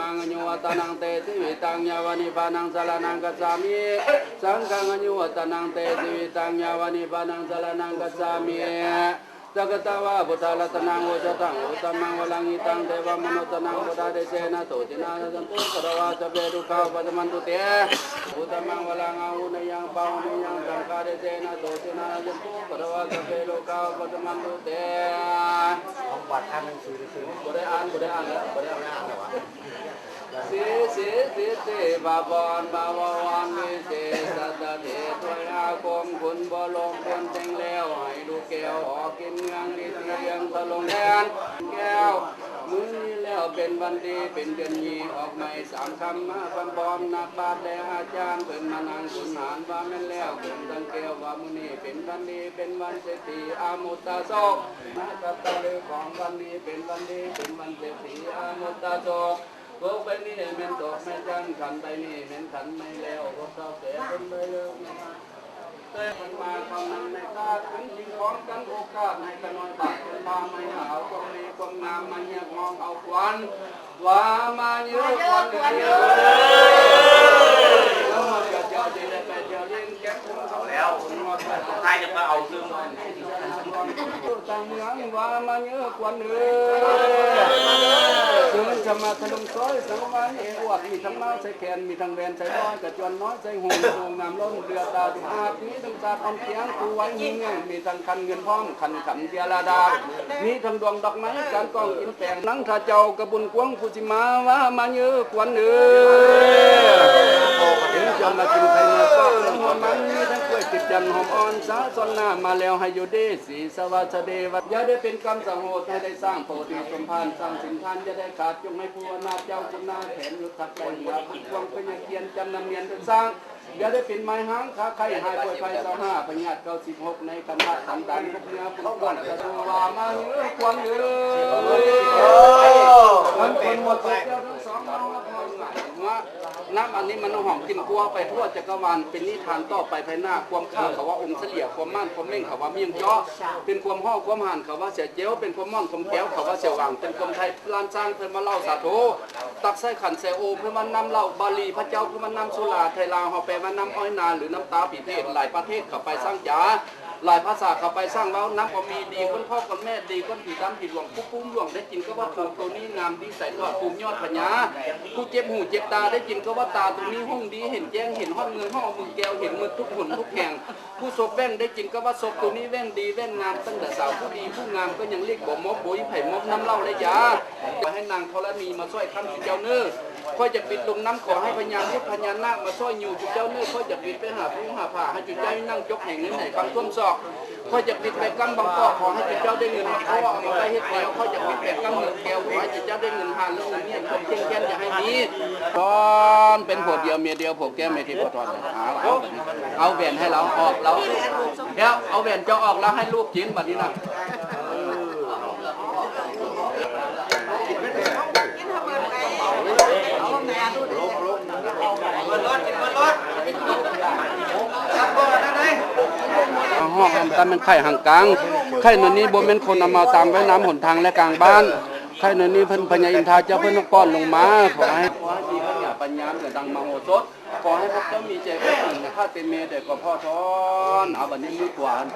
ມັງອາຍຸວັດຕະນັງເຕ ຊີວິຕັງ ຍາວະນິບພານັງ ສະລະນັງ ກັດສາມິ. ສັງຄັງ ອາຍຸວັດຕະນັງເຕ ຊີວິຕັງ ຍາວະນິບພານັງ ສະລະນັງ ກັດສາມິ. ສັກກະຕະວາ ພຸດທະລັດຕະນັງ ໂອສະຖັງ ອຸດຕະມັງ ວະລັງ ຫິຕັງ ເທວະມະນຸດສະນັງ ພຸດທະເດເຊນະ ໂສຕິນາ ນັດສັນຕຸ ພະຄະວາ ສັບເພ ທຸກຂາ ອຸປະຊະມັນຕຸ ເຕ ອຸດຕະມັງ ວະລັງ ອາຫຸເນຍັງ ປາຫຸເນຍັງ ສັງຄະເດເຊນະ ໂສຕິນາ ນັດສັນຕຸ ພະຄະວາ ສັບເພ ທຸກຂາ ອຸປະຊະມັນຕຸ ເຕ. ຂອງວັດອ່ານໜັງສືຊື່ໆ ບໍ່ໄດ້ອ່ານ ບໍ່ໄດ້ອ່ານແລ້ວ ບໍ່ໄດ້ອ່ານແລ້ວ. ສິດທິ ສິດທິ ພະພອນ ພະວາວັນ ວິເສດສະຖານທີ່ ດ້ວຍອາຄົມຄຸນບໍ່ລົງ ຄົນແຕ່ງແລ້ວ ໃຫ້ລູກແກ້ວ ອອກກິນເມືອງ ນິດເຮືອງທະລົງແດນແກ້ວ. ມື້ນີ້ແລ້ວເປັນວັນດີ ເປັນເດືອນຍີ່ ອອກໃໝ່ສາມຄຳ ມາຄຳພ້ອມນັກບາດ ແລະ ອາຈານ ເພິ່ນມານັ່ງຄຸນຫານ ວ່າແມ່ນແລ້ວ ຄົນທັງແກ້ວ ວ່າມື້ນີ້ເປັນວັນດີ ເປັນວັນເສດຖີ ອາມຸດຕາໂຊກ ນະຄັດຕະລຶກຂອງວັນນີ້ ເປັນວັນດີ ເປັນວັນເສດຖີ ອາມຸດຕາໂຊກ. ໂລກໃບນີ້ແມ່ນຕົກແມ່ນຈັນ ຄັນໃບນີ້ແມ່ນຂັນໄມ້ແລ້ວ ລົດເຖົ້າແກ່ຄົນໃດເລີກແມ່ນ ແຕ່ເພິ່ນມາເທົ່ານັ້ນແມ່ນກາດ ອັນຈິງຂອງກັນໂອກາດ ໃຫ້ຂະນ້ອຍບາດເປັນພາ ມາເຫືອເອົາຄວາມດີຄວາມງາມ ມາຮຽກຮ້ອງເອົາຂວັນ ວ່າມາເຍີຂວັນເອີຍ ເຈົ້າຊິໄດ້ໄປທ່ຽວຫຼິ້ນ ແກັບ ເອົາແລ້ວ ທ້າຍຈະມາເອົາເລື່ອງ ຕ່າງເມືອງວ່າມາເຍີຂວັນເອີຍ ເຊີນສະມາດທະລົງຊອຍ ສັງວານເອອວດ ມີທັງມາວໃສ່ແຂນ ມີທັງແຫວນໃສ່ລອຍ ກະຈວນນ້ອຍໃສ່ຫູ ໂຕງາມລົ້ນເຫຼືອຕາ ອາດມີທັງສາດອ່ອນຂຽງ ຜູ້ໄວຫູເງືອງ ມີທັງຂັນເງິນພ້ອມ ຂັນຄຳເຈລະດາ ມີທັງດວງດອກໄມ້ ການກອງອິນແປງ ນັງຖ້າເຈົ້າກະບຸນກວາງ ຜູ້ຊິມາວ່າມາເຍີຂວັນເອີຍ ເຫັນເຈົ້າມາກິນໄຂ່ເໜືອ ເຂົ້າໜຶ່ງຫົວມັນ ມີທັງກ້ວຍຕິບຈັນຫອມອ່ອນ ສາສ່ອນໜ້າມາແລ້ວ ໃຫ້ຢູ່ດີ ສີສະຫວັດສະດີ ຢ່າໄດ້ເປັນກຳສະໂຫດ ໃຫ້ໄດ້ສ້າງໂພທິສົມພານ ສ້າງສິນທານ ຢ່າໄດ້ຂາດ ຈົ່ງໃຫ້ຜູ້ອຳນາດເຈົ້າຄຸນນາແຖມ ຍົດທັກໄປເໜືອບຸດພວງ ພະຍາກຽນ ຈຳນຳນຽນເປັນຊ້າງ ຢ່າໄດ້ເປັນໝາຍຫາງ ຂາໄຂ້ຫາຍປ່ວຍໄພ ຊາວຫ້າ ພະຍາດເກົ້າສິບຫົກ ໃນຄັນທະ ຄັນດານ ຄົບເນື້ອ ຄົບກ້ອງ ກະໂຕວ່າມາເອີຂວັນເອີຍ ຄັນຄົນໝົດຕົວເຈົ້າທັງສອງ ເອົາມາພ້ອມກັນວ່າ ນ້ຳອັນນີ້ມັນຫອມກິ່ນກົວໄປທົ່ວຈັກກະວານ ເປັນນິທານຕໍ່ໄປພາຍໜ້າ ຄວາມຂ້າເຂົາວ່າອົງສະເຫຼຍ ຄວາມມ່ານຄວາມເມັ້ງເຂົາວ່າມ້ຽງເຈາະ ເປັນຄວາມຫໍ້ຄວາມຫານເຂົາວ່າເສຍເຈວ ເປັນຄວາມມ່ອນຄວາມແກ້ວເຂົາວ່າເສຍຫວ່າງ ເປັນຄວາມໄທລ້ານຊ້າງເພິ່ນວ່າເຫຼົ້າສາໂທ ຕັກໃສ່ຂັນໃສ່ໂອເພິ່ນວ່ານ້ຳເຫຼົ້າ ບາລີພະເຈົ້າເພິ່ນວ່ານ້ຳສຸລາ ໄທລາວເຮົາແປວ່ານ້ຳອ້ອຍນາ ຫຼື ນ້ຳຕາຜີເພດ ຫຼາຍປະເທດເຂົາໄປສ້າງຈາ ຫຼາຍພາສາເຂົາໄປສ້າງເວົ້າ ນ້ຳກໍມີດີກ້ອນພໍ່ກ້ອນແມ່ ດີກ້ອນຜີດຳຜີຫຼວງ ຜູ້ປຸ້ມຫຼວງ ໄດ້ກິນກໍວ່າພູໂຕນີ້ງາມດີໃສ ທອດພູມຍອດພະຍາ ຜູ້ເຈັບຫູເຈັບຕາ ໄດ້ກິນກໍວ່າຕາໂຕນີ້ຮຸ່ງດີ ເຫັນແຈ້ງເຫັນຮອດເມືອງຫໍເມືອງແກ້ວ ເຫັນໝົດທຸກຫົນທຸກແຫ່ງ ຜູ້ສົບແຫວ່ງ ໄດ້ກິນກໍວ່າສົບໂຕນີ້ແຫວ່ງດີແຫວ່ງງາມ ຕັ້ງແຕ່ສາວຜູ້ດີຜູ້ງາມ ກໍຍັງເລກບໍ່ມອບ ບໍ່ມີໃຜມອບນ້ຳເຫຼົ້າແລະຢາ ຂໍໃຫ້ນາງທໍລະນີມາຊ່ອຍຄ້ຳຈຸເຈົ້າເນີ ຂ້ອຍຢາກບິດລົງນ້ຳ ຂໍໃຫ້ພະຍາມຸດພະຍານາກມາຊ່ອຍຍູ້ຈຸເຈົ້າເນີ ຂ້ອຍຢາກບິດໄປຫາພູຫາຜາ ໃຫ້ຈຸເຈົ້ານັ່ງຈົກໃຫ້ເງິນໃຫ້ຄຳຖ້ວມຊອກ ຂ້ອຍຢາກບິດໄປກຳບາງກອກ ຂໍໃຫ້ຈຸເຈົ້າໄດ້ເງິນຮອດພໍເອົາໄປເຮັດແລ້ວ ຂ້ອຍຢາກບິດໄປກຳເມືອງແກ້ວ ຂໍໃຫ້ຈຸເຈົ້າໄດ້ເງິນຫ້າເລື່ອງເງິນເງິນ ຄວາມຄຽງແຄ້ນຢ່າໃຫ້ມີ ຕອນເປັນຜົວດຽວເມຍດຽວ ຜົວແກ້ວແມ່ທິບບໍ່ທອນ ເອົາ ເອົາ ເອົາແຫວນໃຫ້ລາວ ອອກລາວ ແລ້ວເອົາແຫວນເຈົ້າອອກລາວໃຫ້ລູກກິນບັດນີ້ນະ. ຮອດ ມັນແມ່ນໄຂ່ຫາງກາງ ໄຂ່ໜ່ວຍນີ້ບໍ່ແມ່ນຄົນເອົາມາຕາມໄວ້ນຳຫົນທາງ ແລະ ກາງບ້ານ ໄຂ່ໜ່ວຍນີ້ເພິ່ນພະຍາອິນທາເຈົ້າເພິ່ນປ້ອນລົງມາ ຂໍໃຫ້ ຂໍໃຫ້ມີພະຍາປັນຍາເໜືອດັ່ງມະໂຫສົດ ຂໍໃຫ້ພວກເຈົ້າມີໃຈອົບອຸ່ນ ຂ້າແຕ່ແມ່ແຕ່ກໍພໍ່ທອນ ເອົາບັດນີ້ມືຂວາຫັ້ນ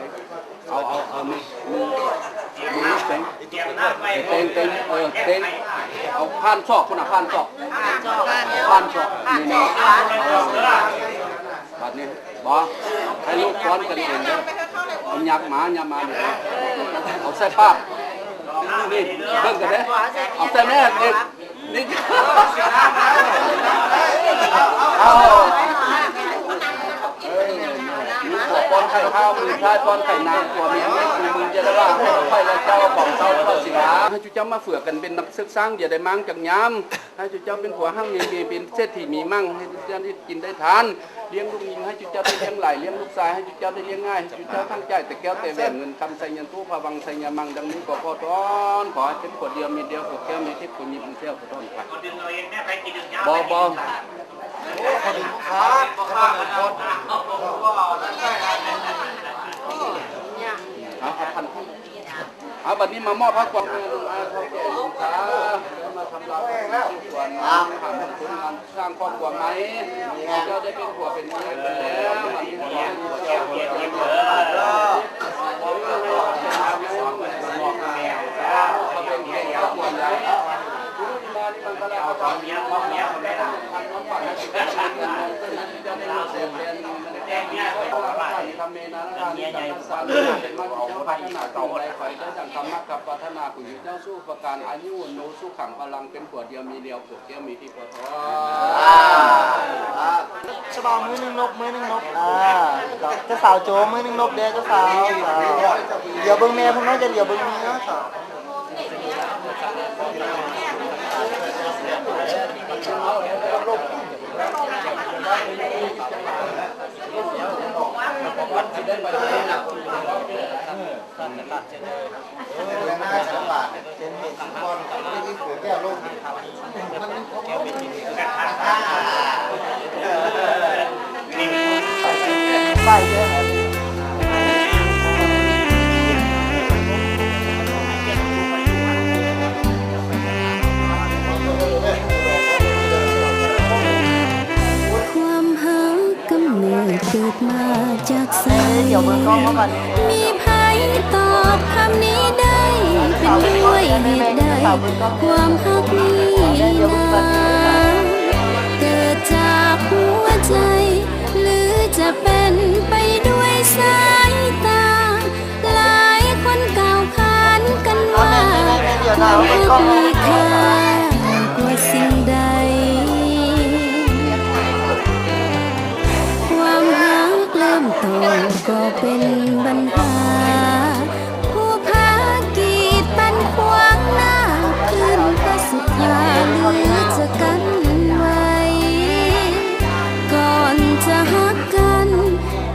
ເອົາ ເອົາ ເອົາມື ມື ມືເຕັງ ເຕັງ ເຕັງ ເອີ ເຕັງ ເອົາຜ່ານສອກພຸ້ນນະ ຜ່ານສອກ ຜ່ານສອກ ນີ້ນະ ເອີ ບັດນີ້ ບໍ່ ໃຫ້ລູກປ້ອນກັນເອງເດີ ເອົາຫຍັບມາ ຫຍັບມານີ້ ເອົາໃສ່ປາກ ນີ້ ເບິ່ງກັນເດ້ ເອົາໃສ່ແມ່ນີ້ ນີ້ ເອົາ ເອີ ກ່ອນໄຂຂ້າວມື້ທ້າຍ ກ່ອນໄຂນ້ຳ ຜົວເມຍມີຄູ່ມຶງ ຢ່າໄດ້ວ່າໃຫ້ຂ້ອຍແລະເຈົ້າ ຂອງເຈົ້າເຂົ້າສິລາ ໃຫ້ຈຸເຈົ້າມາເຝືອກັນເປັນນັກເສິກສ້າງ ຢ່າໄດ້ມ້າງຈັກຍາມ ໃຫ້ຈຸເຈົ້າເປັນຜົວຮັກເມຍ ເມຍເປັນເສດຖີມີມັງ ໃຫ້ຈຸເຈົ້າໄດ້ກິນໄດ້ທານ ລ້ຽງລູກຍິງໃຫ້ຈຸເຈົ້າໄດ້ລ້ຽງຫຼາຍ ລ້ຽງລູກຊາຍໃຫ້ຈຸເຈົ້າໄດ້ລ້ຽງງ່າຍ ໃຫ້ຈຸເຈົ້າຕັ້ງໃຈແຕ່ແກ້ວແຕ່ແຫວນ ເງິນຄຳໄຊຍະຕູ້ ພະວັງໄຊຍະມັງ ດັ່ງນີ້ກໍພໍຕ້ອນ ຂໍໃຫ້ເປັນຜົວດຽວເມຍດຽວ ຜົວແກ້ວເມຍທິບ ຄົນຍິບຄົນແຊວ ຂໍຕ້ອນໄປ ບໍ່ ບໍ່ ເອົາ ເອົາ ບັດນີ້ມາມອບພະກວາງ ເອີ ເຖົ້າແກ່ລຸງຄາ ມາທຳລາຍສວນ ຫາເງິນທຶນງານສ້າງຄອບຄົວໃໝ່ ເຈົ້າໄດ້ເປັນຜົວເປັນເມຍກັນແລ້ວ ບັດນີ້ຂໍໃຫ້ເຈົ້າເປັນຜົວໃຫຍ່ ເປັນຜົວດຽວມີດຽວ ຜົວແກ້ວມີທິບ ເຈົ້າບ່າວມືໜຶ່ງນົບ ມືໜຶ່ງນົບ ອ່າ ເຈົ້າສາວໂຈ ມືໜຶ່ງນົບເດີ້ ເຈົ້າສາວ ດຽວເບິ່ງແມ່ພຸ້ນເນາະ ຢ່າດຽວເບິ່ງເມຍເນາະ ສາວ. ຄວາມຮັກກຳເນີດເກີດມາຈາກໃສ? ມີໃຜຕອບຄຳນີ້ໄດ້? ເປັນດ້ວຍເຫດໃດ ຄວາມຮັກນີ້ນາ ເກີດຈາກຫົວໃຈ ຫຼືຈະເປັນໄປດ້ວຍສາຍຕາ? ຫຼາຍຄົນກ່າວຂານກັນວ່າ ຄວາມຮັກມີຄ່າກວ່າສິ່ງໃດ. ຄວາມຮັກເລີ່ມຕົ້ນກໍເປັນບັນຫາ ຜູ້ພາກີດປັນຂວາງໜ້າ ຄືນພະສຸດທາຫຼືຈະກັນໄວ້? ກ່ອນຈະຮັກກັນ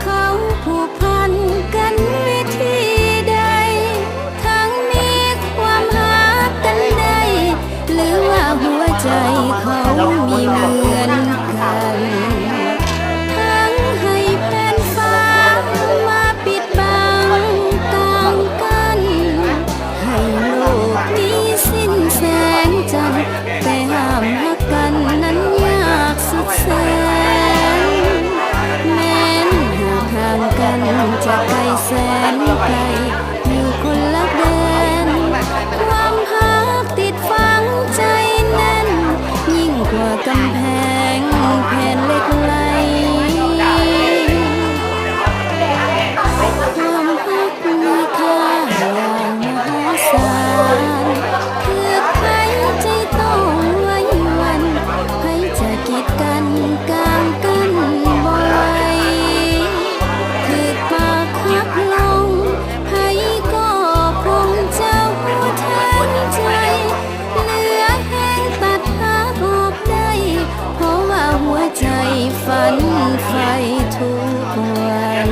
ເຂົາຜູກພັນກັນວິທີໃດ? ທັງມີຄວາມຮັກກັນໄດ້ ຫຼືວ່າຫົວໃຈເຂົາມີເໝືອນກັນ? ທັງໃຫ້ແຜ່ນຟ້າມາປິດບັງກາງກັນ ໃຫ້ໂລກມີສິ້ນແສງຈັນ ແຕ່ຫ້າມຮັກກັນນັ້ນຍາກສຸດແສນ ແມ່ນຫາກຫ່າງກັນຈາກໄກແສນໄກ ຢູ່ຄົນລະແດນ ຄວາມຮັກຕິດຝັງໃຈແໜ້ນ ຍິ່ງກວ່າກຳແພງແຜ່ນເຫຼັກໄຫຼ. ຄວາມຮັກມີຄ່າຢ່າງມະຫາສານ ຖືກໃຜໃຈຕ້ອງໄຫວຫວັ່ນ ໃຜຈະກີດກັ້ນກາງກັ້ນບໍ່ໄຫວ ຖືກປາກຫັກລົງ ໃຜກໍຄົງຈະຫົວແທງໃຈ ເຫຼືອແຮງຕັດຫາກອອກໄດ້ ເພາະວ່າຫົວໃຈຝັນໃຝ່ທຸກວັນ.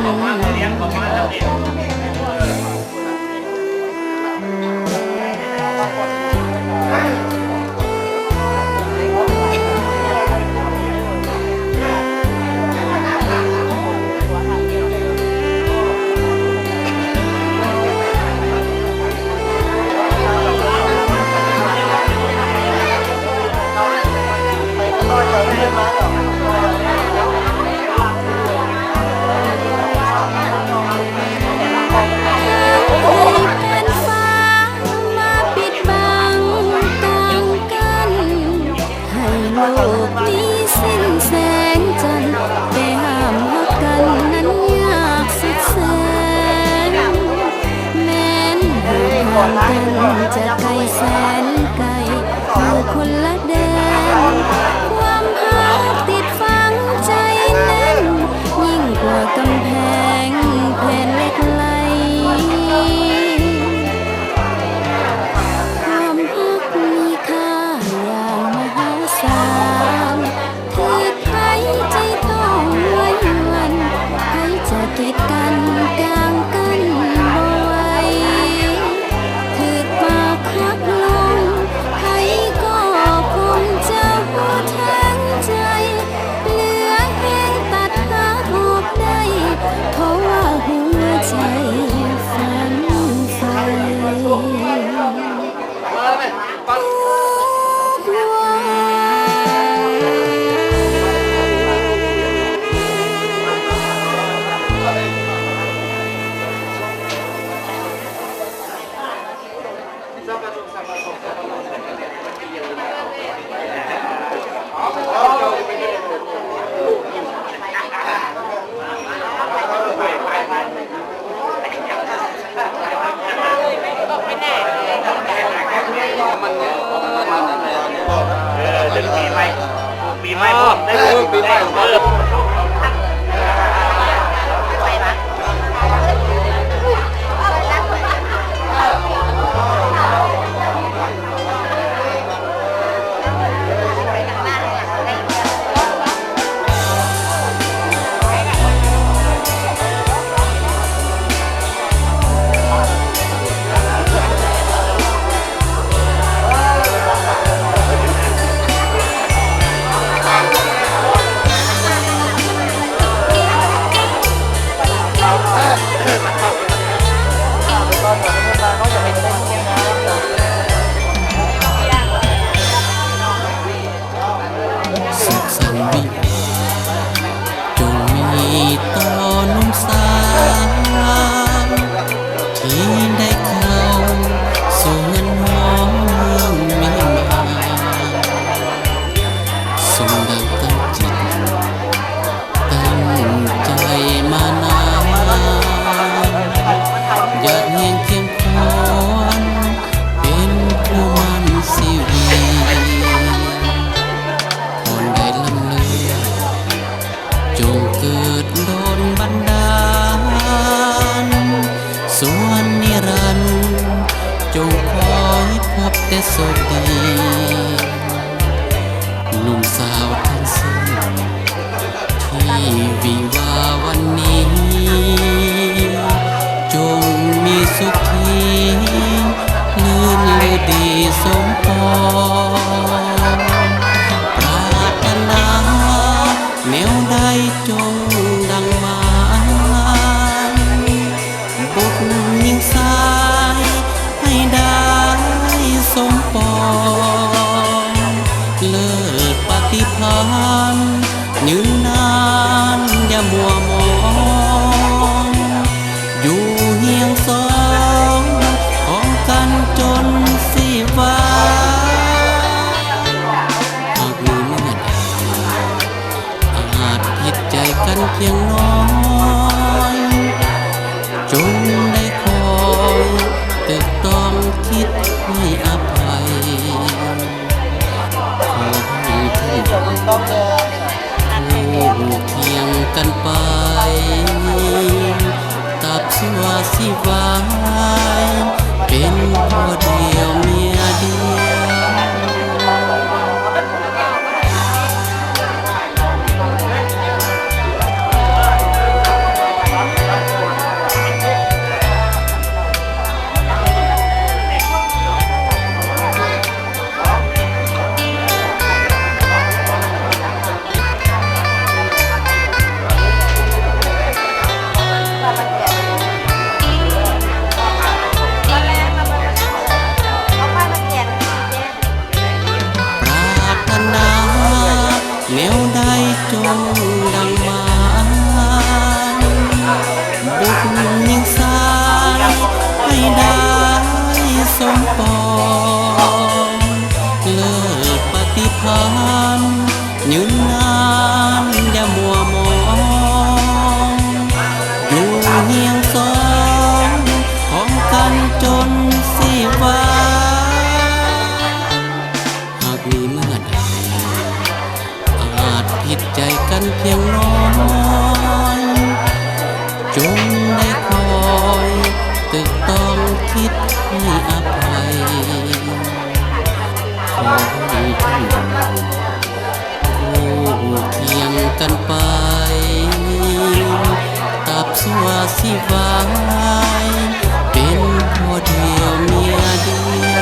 ໃຫ້ແຜ່ນຟ້າມາປິດບັງກາງກັນ ໃຫ້ໂລກມີສິ້ນແສງຈັນ ແຕ່ຫ້າມຮັກກັນນັ້ນຍາກສຸດແສນ ແມ່ນຫາກຫ່າງກັນຈາກໄກແສນໄກ ຢູ່ຄົນລະແດນ ຄວາມຮັກຕິດຝັງໃຈແໜ້ນ ຍິ່ງກວ່າກຳແພງ ໃໝ່ ປູກປີໃໝ່ ເອີ ໄດ້ປູກປີໃໝ່ ເອີ. ສຸກສັນວິວາ ຈົ່ງມີຕໍ່ໜຸ່ມສາວ ທີ່ໄດ້ເຂົ້າສູ່ເຮືອນຮອງເມືອງວິມານ ສົມດັ່ງຕັ້ງຈິດ ຕັ້ງໃຈມານານ ຢາກແຮງຄຽງຄວນ ເປັນຄູ່ໝັ້ນຊີວິດ ພອນໄດ້ລ້ຳເລີ ຈົ່ງເກີດດົນບັນດານ ສ່ວນນິລັນ ຈົ່ງຄອຍພົບແຕ່ໂຊກດີ ໜຸ່ມສາວທັງສອງ ທີ່ວິວາວັນນີ້ ຈົ່ງມີສຸຂີ ລື່ນລືດີສົມປອງ ປາດຖະໜາແນວໃດຈົ່ງດັ່ງໝາຍ ບຸດຍິງຊາຍໃຫ້ໄດ້ສົມປອງ ເລີດປະຕິພັນຍືນນານຢ່າມົວໝອງ ຢູ່ຮຽງສອງຂອງກັນຈົນຊີວາ ຫາກມີເມື່ອໃດ ອາດຜິດໃຈກັນພຽງນ້ອຍ ຈົ່ງໄດ້ຄອຍຕຶກຕອງຄິດໃຫ້ອະໄພ ຂໍໃຫ້ທ່ານ ຢູ່ຄຽງກັນໄປ ຕັບຊົ່ວຊີວາຍ ເປັນຜົວດຽວເມຍດຽວ. ປາດຖະໜາແນວໃດຈົ່ງດັ່ງໝາຍ ບຸດຍິງຊາຍໃຫ້ໄດ້ສົມປອງ ເລີດປະຕິພັນຍືນນານຢ່າມົວໝອງ ຢູ່ຮຽງສອງຂອງກັນຈົນຊີວາ ຫາກມີເມື່ອໃດ ອາດຜິດໃຈກັນພຽງນ້ອຍ ຈົ່ງໄດ້ຄອຍຕຶກຕອງຄິດໃຫ້ອະໄພ ຂໍໃຫ້ທ່ານຢູ່ ຢູ່ຄຽງກັນໄປ ຕັບຊົ່ວຊີວາຍ ເປັນຜົວດຽວເມຍດຽ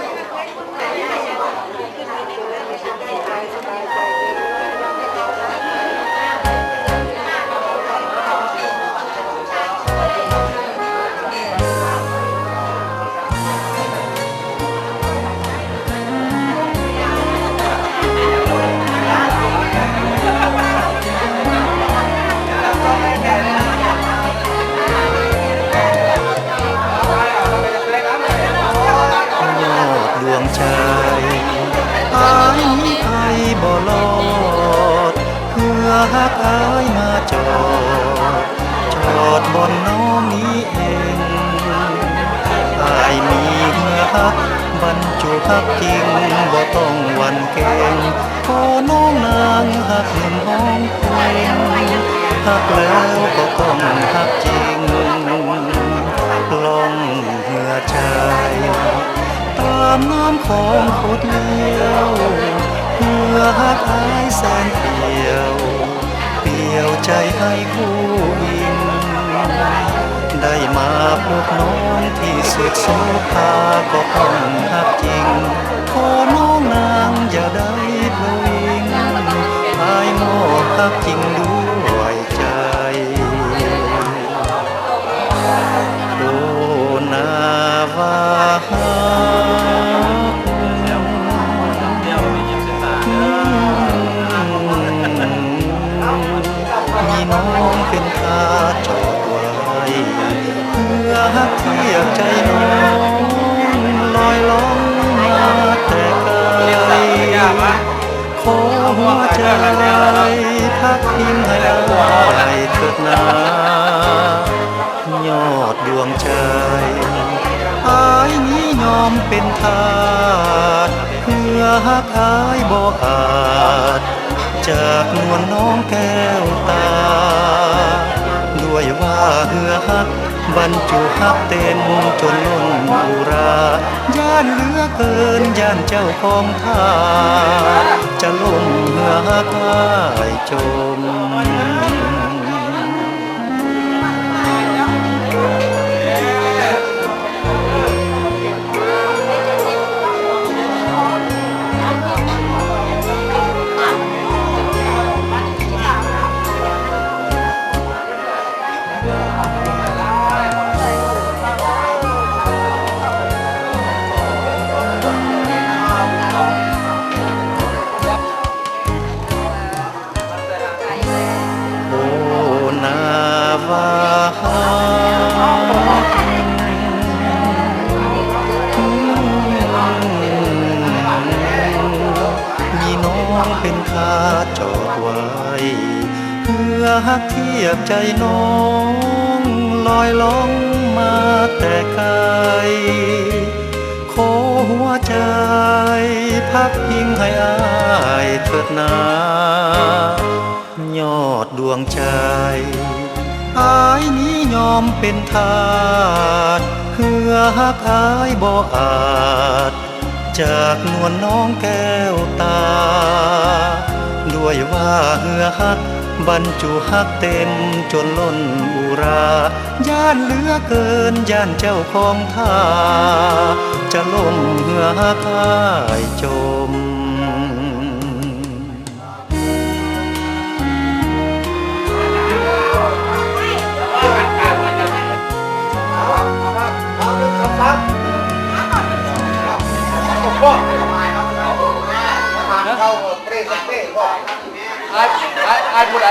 ວ. ໃຈ ອ້າຍມີໄພບໍ່ລອດ ເຮືອຮັກອ້າຍມາຈອດ ຈອດບ່ອນນ້ອງນີ້ເອງ. ອ້າຍມີເຮືອຮັກ ບັນຈຸຮັກຈິງ ບໍ່ຕ້ອງຫວັ່ນເກງ ຂໍນ້ອງນາງຮັກໜຸ່ມຮ້ອງເພງ ຮັກແລ້ວກໍຕ້ອງຮັກຈິງ ລ່ອງເຮືອໃຈ ຕາມນ້ຳຂອງໂຄດລ້ຽວ ເຮືອຮັກອ້າຍແສນປ່ຽວ ປ່ຽວໃຈອ້າຍຄູ່ອີງ ໄດ້ມາພົບນ້ອງທີ່ສຸດໂສພາ ກໍຕ້ອງຮັກຈິງ ຂໍນ້ອງນາງຢ່າໄດ້ພະວິງ ອ້າຍມອບຮັກຈິງດ້ວຍໃຈ. ໂອ້ ນາວ່າຮັກ ມີນ້ອງເປັນທ່າຈອດໄວ້ ເພື່ອຮັກທຽບໃຈນ້ອງ ລອຍລ່ອງມາແຕ່ໄກ ຂໍຫົວໃຈພັກພິງໃຫ້ອ້າຍເທີດນາ ຍອດດວງໃຈ ອ້າຍນີ້ຍອມເປັນທາດ ເພື່ອຮັກອ້າຍບໍ່ອາດ ຈາກນວນນ້ອງແກ້ວຕາ ດ້ວຍວ່າເຮືອຮັກ ບັນຈຸຮັກເຕັມຈົນລົ້ນອຸຣາ ຢ້ານເຫຼືອເກີນ ຢ້ານເຈົ້າຂອງທ່າ ຈະລົ້ມເຮືອຮັກອ້າຍຈົມ. ໂອ້ ນາວ່າຮັກ ມີນ້ອງເປັນທ່າຈອດໄວ້ ເພື່ອຮັກທຽບໃຈນ້ອງ ລອຍລ່ອງມາແຕ່ໄກ ຂໍຫົວໃຈພັກພິງໃຫ້ອ້າຍເທີດນາ ຍອດດວງໃຈ ອ້າຍນີ້ຍອມເປັນທາດ ເພື່ອຮັກອ້າຍບໍ່ອາດ ຈາກນວນນ້ອງແກ້ວຕາ ດ້ວຍວ່າເຮືອຮັກ ບັນຈຸຮັກເຕັມຈົນລົ້ນອຸຣາ ຢ້ານເຫຼືອເກີນ ຢ້ານເຈົ້າຂອງທ່າ ຈະລົ້ມເຮືອຮັກອ້າຍຈົມ. ອ້າຍ ອ້າຍ ອ້າຍຜູ້ໃດ?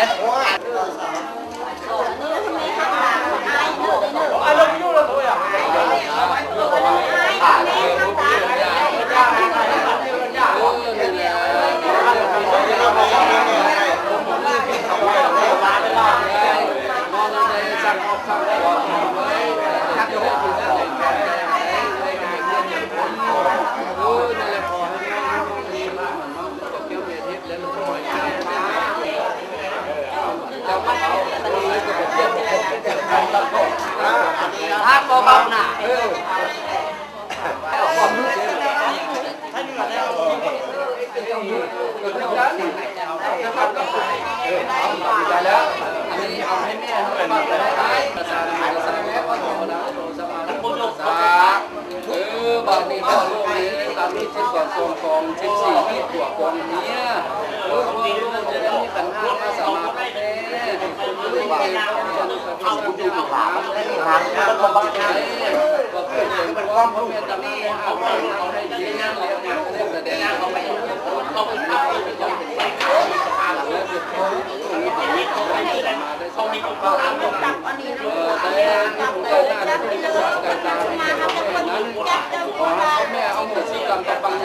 ເອີ ບາດນີ້ເຈົ້າລູກນີ້ ຕາມມີສິບສອງ ສອງ ສິບສີ່ ມີພວກກອງເມຍ ເອີ ພວກລູກຈະໄດ້ມີຂັນຫ້າມາສະໝາດແດ່ ເອີ ເອົາບຸນຢູ່ຫາມັນໄດ້ຫາມັນບໍ່ບັກໃຈ ກໍຄືເປັນຄວາມຮູ້ແມ່ນຕາມີອາດເອົາໄດ້ເຮັດງານແລະສະແດງ ເອົາໄປເອົາໄປ ເອີ ແຕ່ມີບຸນໄດ້ນານ ຂໍໃຫ້ພໍ່ແມ່ອະໂຫສິກຳຕໍ່ປັນຍ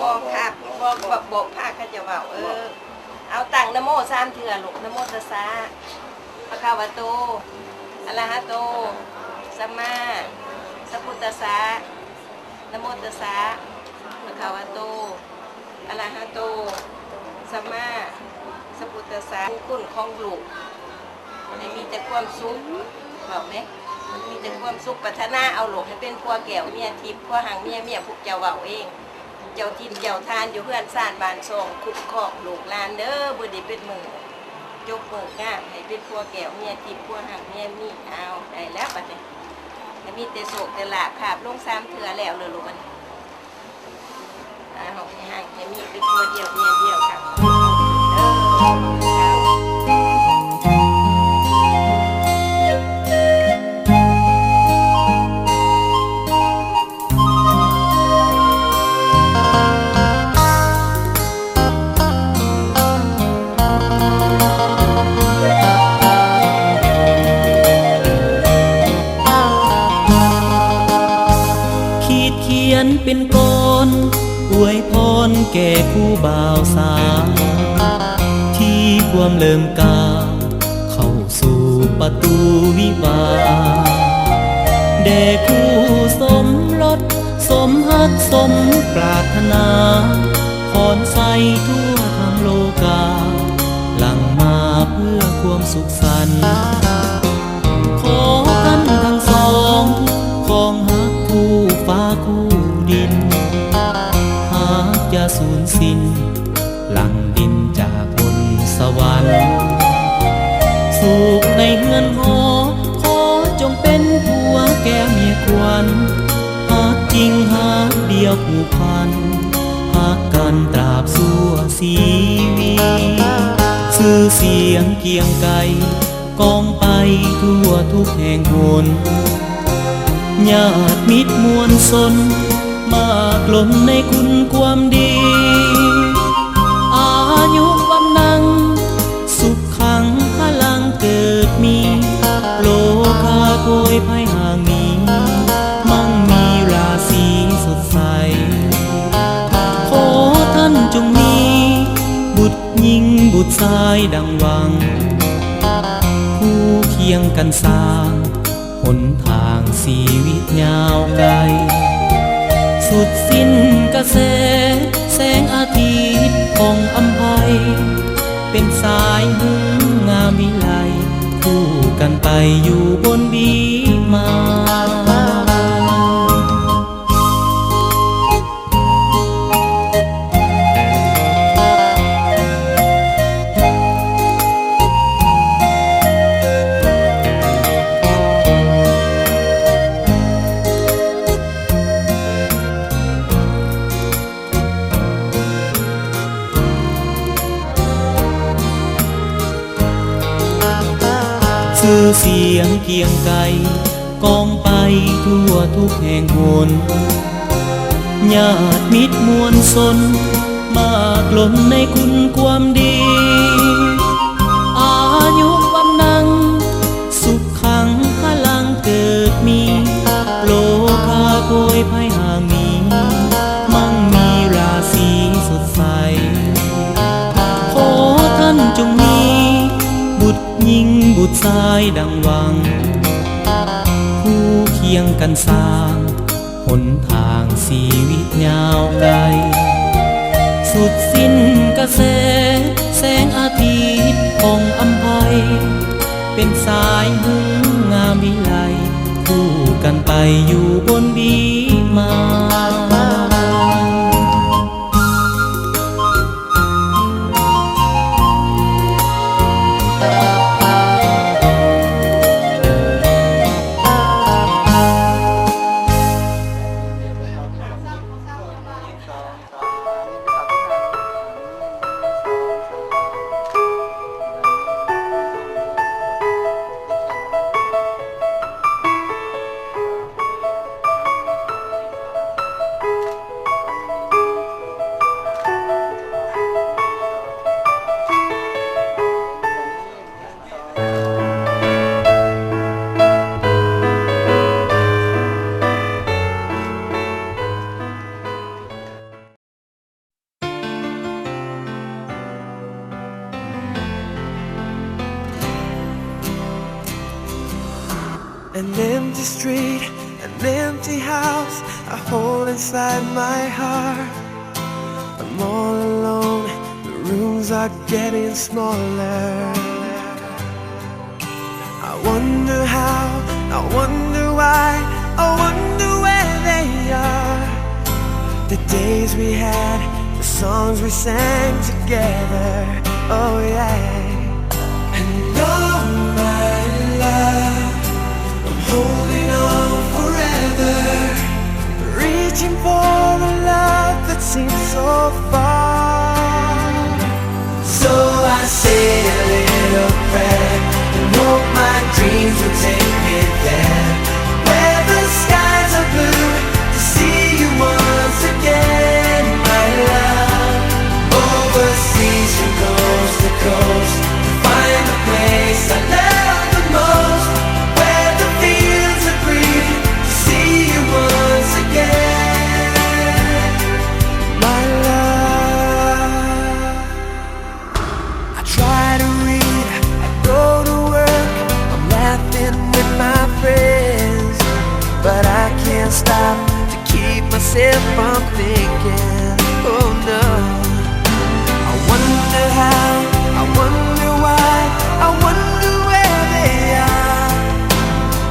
ບອກພະ ບອກ ບອກ ບອກພະເຂົາເຈົ້າເວົ້າ ເອີ ເອົາຕັ້ງນະໂມສາມເທື່ອລູກ ນະໂມຕັດສະ ພະຄະວະໂຕ ອະລະຫະໂຕ ສຳມາສຳພຸດທັດສະ ນະໂມຕັດສະ ພະຄະວະໂຕ ອະລະຫະໂຕ ສຳມາສຳພຸດທັດສະ ຄຸນຂອງລູກ ໃຫ້ມີແຕ່ຄວາມສຸກ ເວົ້າແມະ ມີແຕ່ຄວາມສຸກ ປາດຖະໜາເອົາລູກໃຫ້ເປັນຜົວແກ້ວເມຍທິບ ຜົວຮັ່ງເມຍເມຍ ພວກເຈົ້າເວົ້າເອງ ເຈົ້າຖິ່ນເຈົ້າຖານຢູ່ເຮືອນຊານບ້ານຊ່ອງ ຄຸ້ມຄອງລູກຫຼານເດີ ມື້ນີ້ເປັນມື້ຈົບມື້ງາມ ໃຫ້ເປັນຜົວແກ້ວເມຍທິບ ຜົວຮັ່ງເມຍມີ ອ້າວ ໄດ້ແລ້ວບັດນີ້ ໃຫ້ມີແຕ່ໂຊກແຕ່ລາບ ຄາບລົງສາມເທື່ອແລ້ວເລີລູກ ອ່າ ໃຫ້ຮັ່ງໃຫ້ມີແຕ່ຜົວດຽວເມຍດຽວ ຄັກ ເອີ ຂີດຂຽນເປັນກອນ ອວຍພອນແກ່ຄູ່ບ່າວສາວ ທີ່ພວມເລີ່ມກ້າວ ເຂົ້າສູ່ປະຕູວິວາ ແດ່ຄູ່ສົມລົດ ສົມຮັກສົມປາດຖະໜາ ຄອນໄຊທົ່ວທັງໂລກາ ຫຼັ່ງມາເພື່ອຄວາມສຸກສັນ ຂໍທ່ານທັງສອງ ຄອງຮັກຄູ່ຟ້າຄູ່ດິນ ຫາກຈະສູນສິ້ນ ຫຼັ່ງດິນຈາກບົນສະຫວັນ ສຸກໃນເຮືອນຫໍ ຂໍຈົ່ງເປັນຜົວແກ້ວເມຍຂວັນ ຮັກຈິງຮັກດຽວຜູກພັນ ຮັກກັນຕາບຊົ່ວຊີວິດ ຊື່ສຽງກຽງໄກ ກ້ອງໄປທົ່ວທຸກແຫ່ງຫົນ ຍາດມິດມວນຊົນ ມາກລົມໃນຄຸນຄວາມດີ ອາຍຸວັນນັງ ສຸຂັງພະລັງເກີດມີ ໂລຄາໂພຍໄພຫ່າງໜີ ມັ່ງມີລາສີສົດໃສ ຂໍທ່ານຈົ່ງມີ ບຸດຍິງບຸດຊາຍດັ່ງຫວັງ ຄູ່ຄຽງກັນສ້າງ ຫົນທາງຊີວິດຍາວໄກ ສຸດສິ້ນກະແສແສງອາທິດຜ່ອງອຳໄພ ເປັນສາຍຮຸ່ງງາມວິໄລ ຄູ່ກັນໄປຢູ່ບົນວິມານ. ຊື່ສຽງກຽງໄກ ກ້ອງໄປທົ່ວທຸກແຫ່ງຫົນ ຍາດມິດມວນຊົນ ມາກລົມໃນຄຸນຄວາມດີ ອາຍຸວັນນັງ ສຸຂັງພະລັງເກີດມີ ໂລຄາໂພຍໄພຫ່າງໜີ ມັ່ງມີລາສີສົດໃສ ຂໍທ່ານຈົ່ງມີ ບຸດຍິງບຸດຊາຍດັ່ງຫວັງ ຄູ່ຄຽງກັນສ້າງ ຫົນທາງຊີວິດຍາວໄກ ສຸດສິ້ນກະແສແສງອາທິດຜ່ອງອຳໄພ ເປັນສາຍຮຸ່ງງາມວິໄລ ຄູ່ກັນໄປຢູ່ບົນວິມານ. An empty street, an empty house, a hole inside my heart. I'm all alone, the rooms are getting smaller. I wonder how, I wonder why, I wonder where they are. The days we had, the songs we sang together, oh yeah. And oh my love, I'm holding on forever, reaching for a love that seems so far. So I say a little prayer and hope my dreams will take me there, where the skies are blue to see you once again, my love. Overseas from coast to coast, to find the place I love the most, where the fields are green to see you once again, my love. I try to read, I go to work, I'm laughing with my friends, but I can't stop to keep myself from thinking, oh no. I wonder how, I wonder why, I wonder where they are.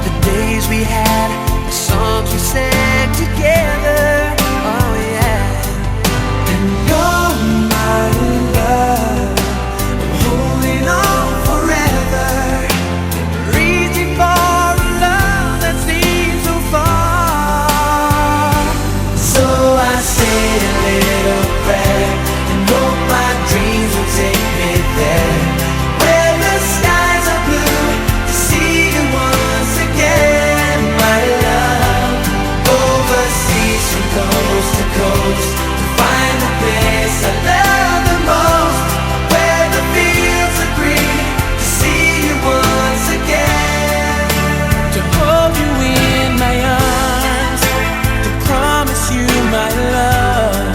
The days we had, the songs we sang together, oh yeah. And oh my love, I'm holding on forever, reaching for a love that seems so far. So I say a little prayer and hope my dreams will take me there, where the skies are blue to see you once again, my love. Overseas from coast to coast, to find the place I love the most, where the fields are green to see you once again. To hold you in my arms, to promise you my love,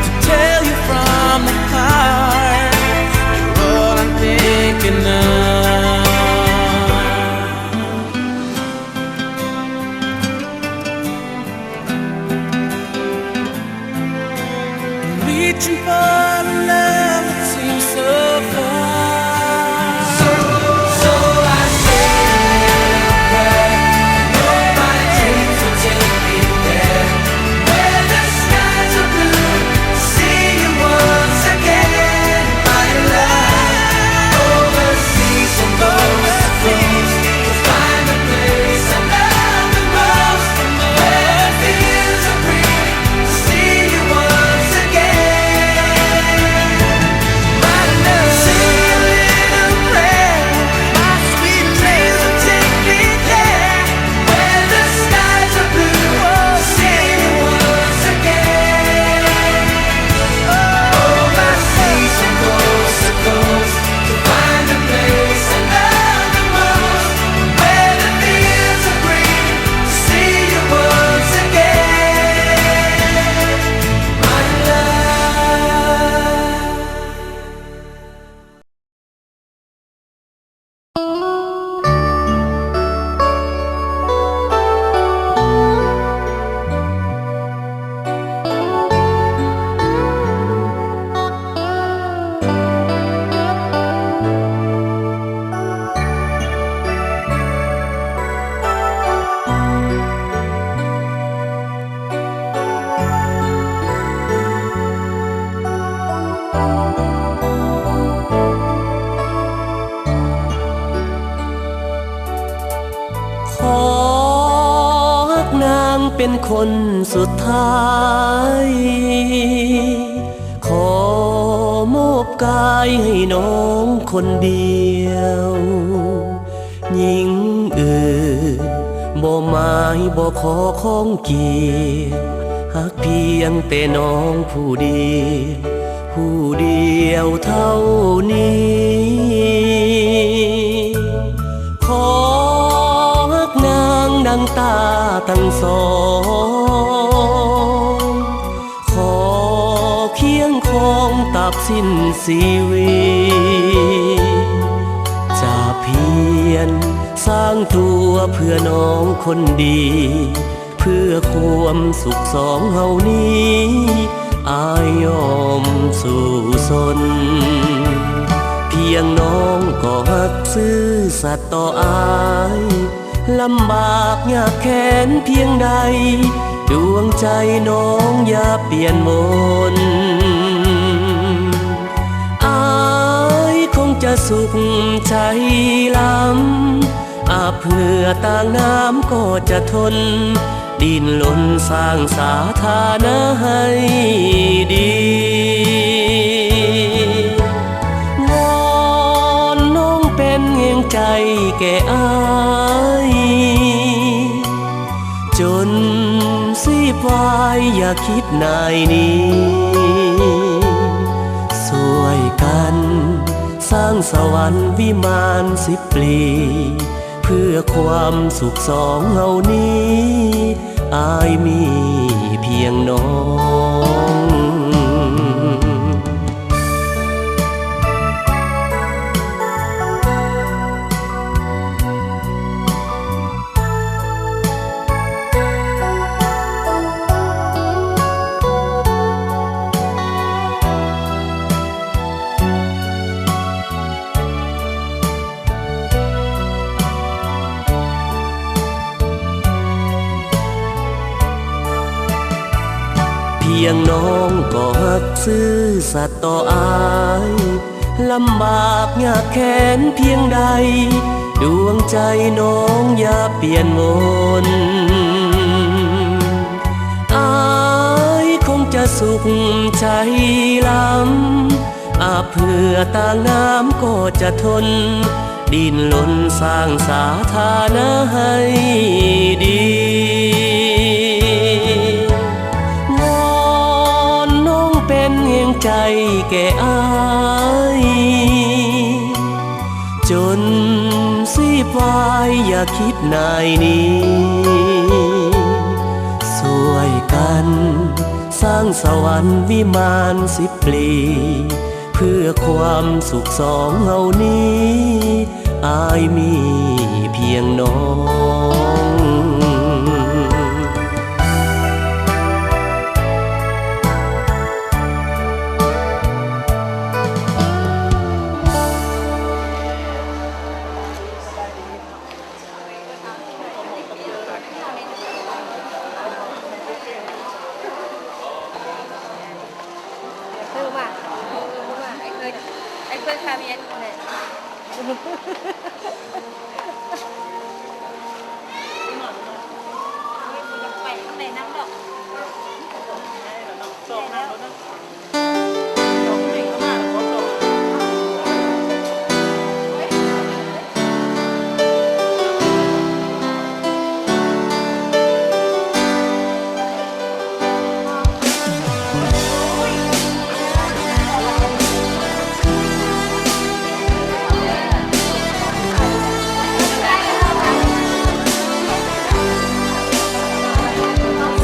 to tell you from the heart, you're all I'm thinking of. Reaching for a love that seems so far. So, so I say a little prayer, hope my dreams will take me there, where the skies are blue to see you once again, my love. Overseas and overseas, to find a place I love the most, where the fields are green to see you once again, my love. Say a little prayer, my sweet dreams will take me there, where the skies are blue to see you once again. Oh, my seas from coast to coast, to find the place I love the most, where the fields are green to see you once again, my love. ຂໍຮັກນາງເປັນຄົນສຸດທ້າຍ, ຂໍມອບກາຍໃຫ້ນ້ອງຄົນດຽວ. ຍິງເອີຍ ບໍ່ໝາຍບໍ່ຂໍຂອງກ່ຽວ, ຮັກພຽງແຕ່ນ້ອງຜູ້ດຽວ, ຜູ້ດຽວເທົ່ານີ້. ຂໍຮັກນາງດັ່ງຕາທັງສອງ, ຂໍຄຽງຄອງຕາບສິ້ນຊີວິດ, ຈະພຽນ ສ້າງຕົວເພື່ອນ້ອງຄົນດີ ເພື່ອຄວາມສຸກສອງເຮົານີ້ ອ້າຍຍອມສູ້ຊົນ. ພຽງນ້ອງກໍຮັກຊື່ສັດຕໍ່ອ້າຍ ລຳບາກຍາກແຄ້ນພຽງໃດ ດວງໃຈນ້ອງຢ່າປ່ຽນວົນ. ອ້າຍຄົງຈະສຸກໃຈລຳ ອາບເຫື່ອຕ່າງນ້ຳກໍຈະທົນ ດີ້ນລົນສ້າງສາຖານະໃຫ້ດີ. ວອນນ້ອງເປັນແຮງໃຈແກ່ອ້າຍ ຈົນຊີບວາຍຢ່າຄິດນາຍໜີ. ຊ່ວຍກັນສ້າງສະຫວັນວິມານສິບປລີ ເພື່ອຄວາມສຸກສອງເຮົານີ້ ອ້າຍມີພຽງນ້ອງ. ພຽງນ້ອງກໍຮັກຊື່ສັດຕໍ່ອ້າຍ ລຳບາກຍາກແຄ້ນພຽງໃດ ດວງໃຈນ້ອງຢ່າປ່ຽນວົນ. ອ້າຍຄົງຈະສຸກໃຈລຳ ອາບເຫື່ອຕ່າງນ້ຳກໍຈະທົນ ດີ້ນລົນສ້າງສາຖານະໃຫ້ດີ. ວອນນ້ອງເປັນແຮງໃຈແກ່ອ້າຍ ຈົນຊີບວາຍຢ່າຄິດນາຍໜີ. ຊ່ວຍກັນສ້າງສະຫວັນວິມານສິບປລີ ເພື່ອຄວາມສຸກສອງເຮົານີ້ ອ້າຍມີພຽງນ້ອງ.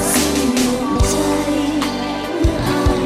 ເສຍງດວງໃຈ ເມື່ອອ້າຍ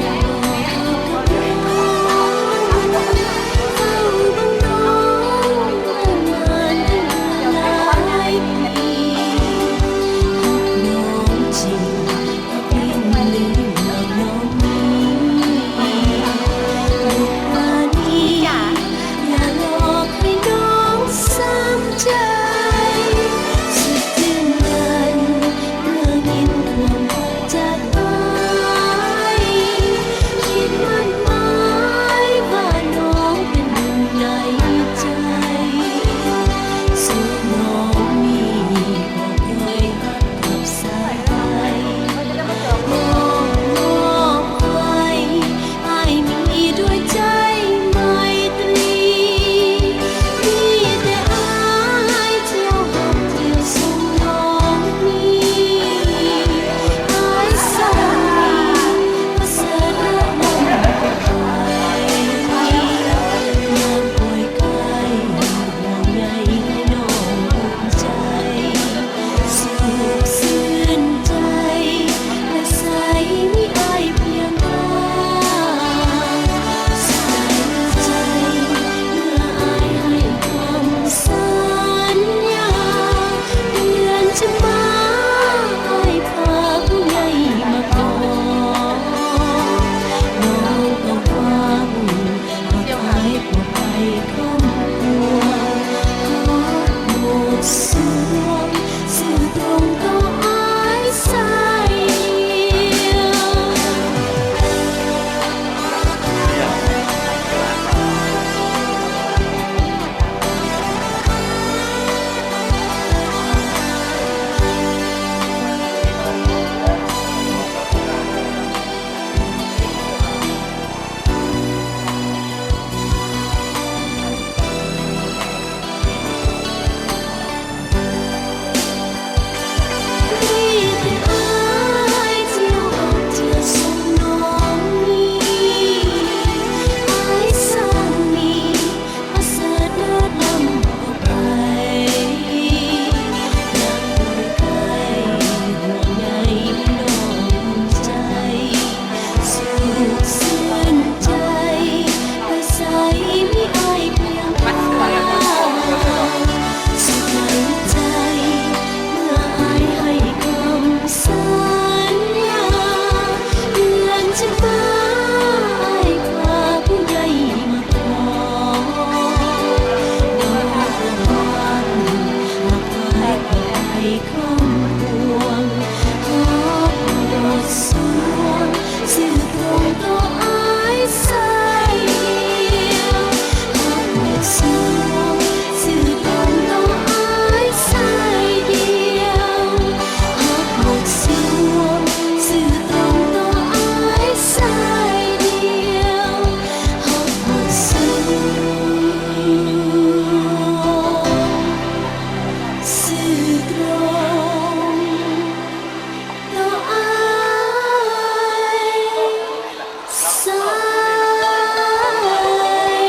ສາ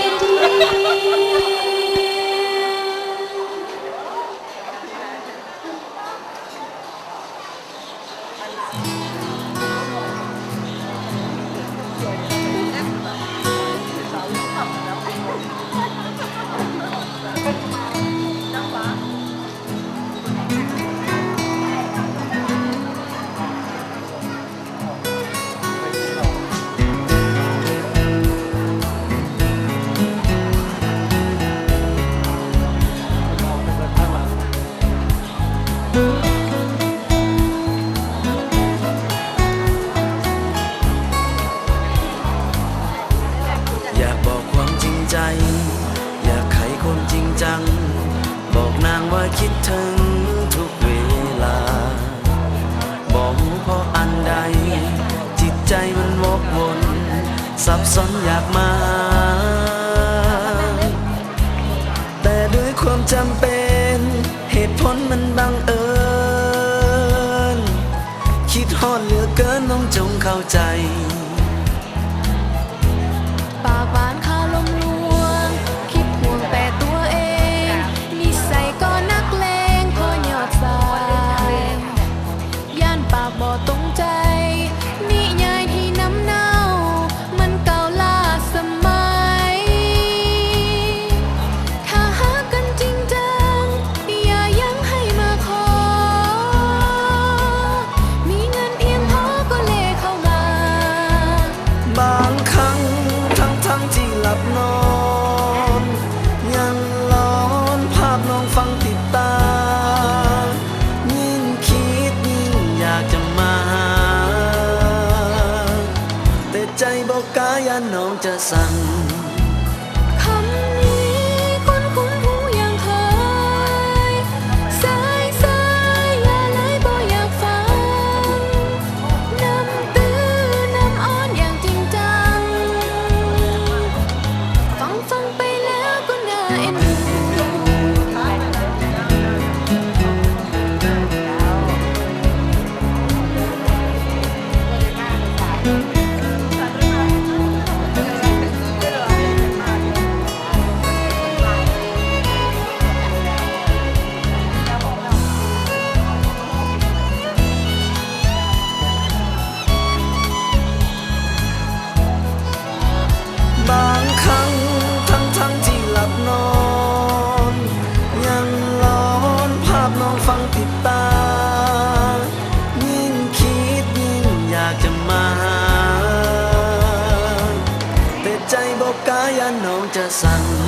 ຍດຽວ. ຢາກບອກຄວາມຈິງໃຈ ຢາກໄຂຄວາມຈິງຈັງ ບອກນາງວ່າຄິດເຖິງທຸກເວລາ. ບໍ່ຮູ້ເພາະອັນໃດ ຈິດໃຈມັນວອກວົນ ສັບສົນຢາກມາຫາ ແຕ່ດ້ວຍຄວາມຈຳເປັນ ເຫດຜົນມັນບັງເອີນ ຄິດຮອດເຫຼືອເກີນ ນ້ອງຈົ່ງເຂົ້າໃຈ. ປາກຫວານຄາລົມລວງ ຄິດຫ່ວງແຕ່ຕົວເອງ ນິໄສກໍນັກເລງພໍຍອດສາຍ ຢ້ານປາກບໍ່ຕົງໃຈ ນິຍາຍທີ່ນຳເນົາ ມັນເກົ່າລ້າສະໄໝ. ຖ້າຮັກກັນຈິງຈັງ ຢ່າຍັງໃຫ້ມາຂໍ ມີເງິນພຽງພໍກໍແລເຂົ້າມາ. ບາງຄັ້ງທັງໆທີ່ຫຼັບນອນ ຍັງຫຼອນພາບນ້ອງຝັງຕິດຕາ ຍິ່ງຄິດຍິ່ງຢາກຈະມາຫາ ແຕ່ໃຈບໍ່ກ້າ ຢ້ານນ້ອງຈະສັ່ນ. ຄຳນີ້ຄຸ້ນໆຫູຢ່າງເຄີຍ ສາຍໆ ຢ່າເລີຍບໍ່ຢາກຟັງ ນຳຕື້ນຳອ້ອນຢ່າງຈິງຈັງ ຟັງໆໄປແລ້ວກໍໜ້າເອັນດູ. ບາງຄັ້ງທັງໆທີ່ຫຼັບນອນ ຍັງຫຼອນພາບນ້ອງຝັງຕິດຕາ ຍິ່ງຄິດຍິ່ງຢາກຈະມາຫາ ແຕ່ໃຈບໍ່ກ້າ ຢ້ານນ້ອງຈະສັ່ນ.